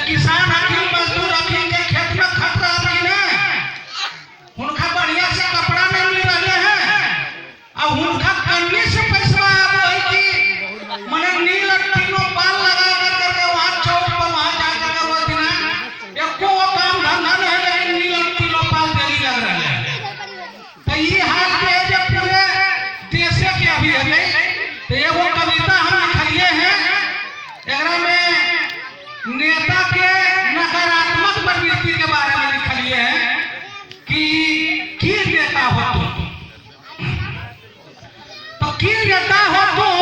किसान हथिन, मजदूर हथिन के खेत में खट रहलखिन है, हुनका बढ़िया से कपड़ा नहीं मिल रहे हैं। अब हुनका कन्नी से पैसा आबो है कि मने नील और तीनों पाल लगा कर करके वहां चौक पर वहां जा कर के रोज दिना एको वो काम धंधा नहीं है, लेकिन नील और तीनों पाल डेली लग रहे हैं। तो ये हाल के है जो पूरे देशे के अभी है। तो एगो कविता हम लिखलिए हैं, एकरा में नेता के नकारात्मक प्रवृत्ति के बारे में लिखलिए हैं कि की नेता हो तुम, तो की नेता हो तुम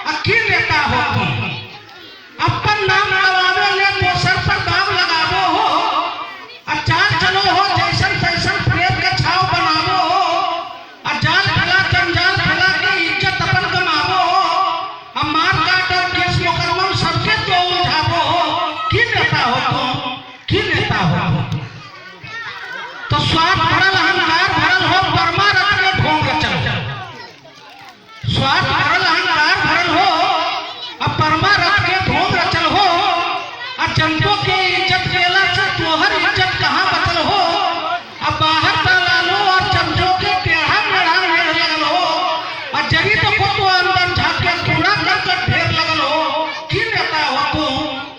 आ की नेता हो तुम, अपन नाम गवावे ले दोसर पर दाम लगावो हो, आ चाल चलो हो जैसन तैसन प्रेम के छाव बनावो हो, आ जाल फैला जंजाल फैला के इज्जत अपन कमावो हो, आ मार काट और केस मुकदमा सबके तो उलझावो हो, की नेता हो तुम, की नेता हो तुम। तो स्वार्थ भरल अहंकार भरल हो परमा रथ के ढोंग चल, स्वार्थ भरल अहंकार भरल हो अब परमा रथ के ढोंग रचल हो, आ जनतो के इज्जत गेला से तोहर इज्जत कहाँ बचल हो, अब बाहर दलालो और चमचों के टेढ़ा मेढ़ा मेढ़ लगल हो, आ जरी तो को तो अंदर झाँक के कूड़ा करकट ढेर लगल हो, की नेता हो तुम,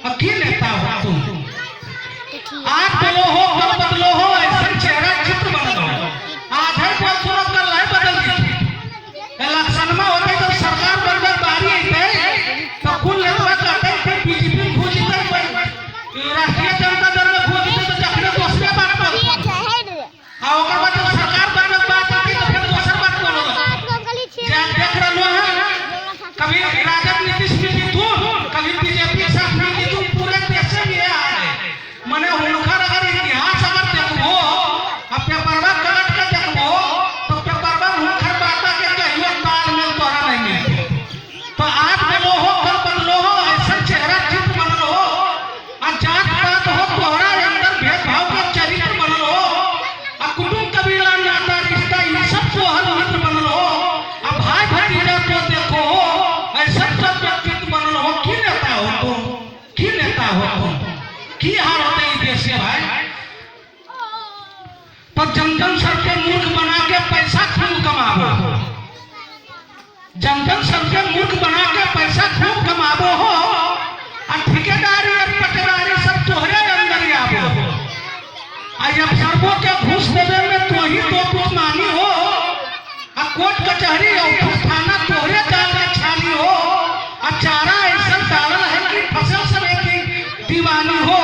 आ की नेता हो तुम। आज बोलो हो कल बदलो हो ऐसा चेहरा चित्र बनल हो, आज है बोल सुनो कल है बदल दी। इलेक्शन में होते तो सरकार बनबे बारी अइते तो कुल नेतवा कहते फिर बीजेपी में घुस जेतै, राष्ट्रीय जनता दल में घुस जेतै, तो जखने दोसरे बात बोलतै, आ ओकर बाद जब सरकार बनबे बात अइतै तो फिर दोसर बात बोलत। जे देख रहलो हैं कभी राजद नीतीश मिली तू, कभी बीजेपी के साथ मिली तू, पूरे देश में ये आ रहे मने हुनकर अगर इतिहास अगर देखबो आ पेपरवा कलट के देखबो तो पेपरवा हुनकर बाता के कहियो तालमेल तोहरा नहीं मिलते। तो आज बोलो हो कल बदलो हो ऐसा चेहरा चित्र बनल हो, आ जात पात हो तोहरा अंदर भेदभाव के चरित्र बनल हो, आ कुटुंब कबीला नाता रिश्ता ये सब तोहर मित्र बनल हो, आ भाई भतीजा तो देखो हो ऐसा सब व्यक्तित्व बनल हो, की नेता हो तुम, की नेता हो तुम, की हाल होते ई देश के भाई। तो जनधन सबके मूर्ख बना के पैसा खूब कमाबो, जनधन सबके मूर्ख बना के पैसा खूब कमाबो हो, आ ठेकेदारी और पटेदारी सब तोहरे अंदर ही आबो हो, आ अफसरों के घूस देवे में तो ही तो दुश्मनी हो, आ कोर्ट कचहरी और थाना तोहरे जाल के छाली हो, आ चारा ऐसा डालल है कि फसल समेत दीवानी हो,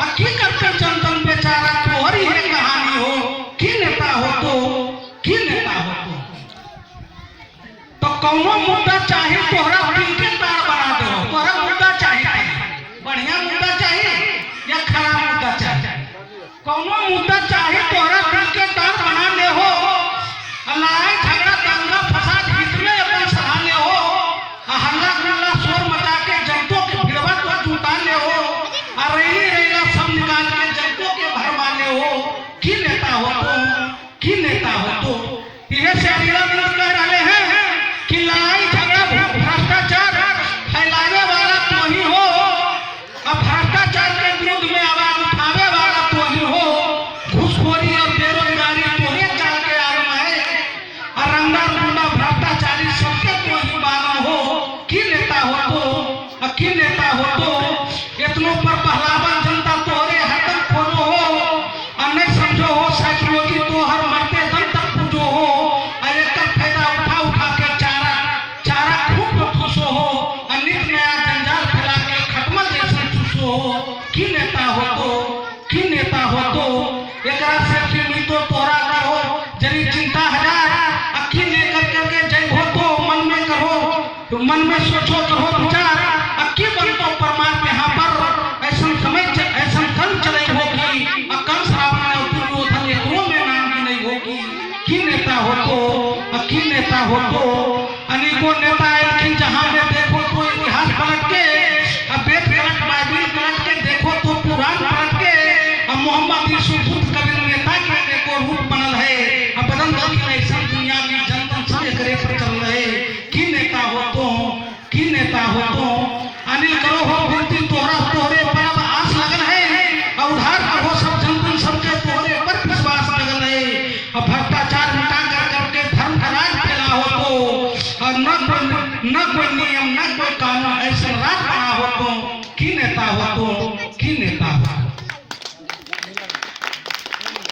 आ की करते जनतन बेचारा तोहरी है कहानी हो, की नेता हो तो, की नेता हो तो। तो कौनो मुद्दा चाहे तोहरा दिल के तार बना दो, तोहरा मुद्दा चाहिए बढ़िया मुद्दा चाहिए या खराब मुद्दा चाहिए, कौनो मुद्दा चाहे तोहरा दिल के तार बना ले हो, लड़ाई झगड़ा दंगा फसाद हित में अपन सधा ले हो, आ हल्ला गुल्ला शोर मचा के जनतों के भिड़वा तो जुटा ले हो, आ रैली रैला सब निकाल के जनतों के भरमा ले हो, की नेता हो तुम, की नेता हो तुम। यह से अगला दिन कह रहे हैं कि लड़ाई झगड़ा भ्रष्टाचार फैलाने वाला तो ही हो, अब भ्रष्टाचार के विरुद्ध में आवाज उठावे वाला तो ही हो, घूसखोरी और बेरोजगारी तोहरे चाल के आलम है, और रंगा गुंडा भ्रष्टाचारी सबके तो ही मालूम हो, की नेता हो तो, और की नेता हो तो। इतनों पर पहलावन जनता तोहरे हरदम खोलो हो, और नहीं समझो हो साइकोलॉजी तो हर मरते दम तक पूजो हो, और एक फायदा उठा उठा के चारा चारा खूब ठूसो हो, और नित नया जंजाल फैला के खटमल जैसे चूसो हो, की नेता हो तो, की नेता हो तो। एकरा से की तो तोहरा करो जरी चिंता हजार, अक्की लेकर करके जय हो तो मन में करो, तो मन में सोचो करो विचार, अक्की बन तो परमात्मा यहाँ पर ऐसा समय ऐसा कल चले होगी, अकल श्रावण और दुर्योधन एकरो में नाम की नहीं होगी, की नेता हो तो, अक्की नेता हो तो। अनेकों नेता आए जहां में देखो तो इतिहास पलट के, अब वेद पलट बाइबिल पलट के देखो तो पुराण पलट के, अब मोहम्मद यूसुफ बुद्ध कबीर नेता के देखो रूप बनल है, अब बदल गई ऐसा दुनिया में जनतन सब एकरे पर चल रहे, की नेता हो तो, की नेता हो तो। अनिल करो हो विनती तोहरा तोहरे पर अब आस लगल है। और न कोई नियम, न कोई कानून, ऐसा राज बना हो तो की नेता हो तो।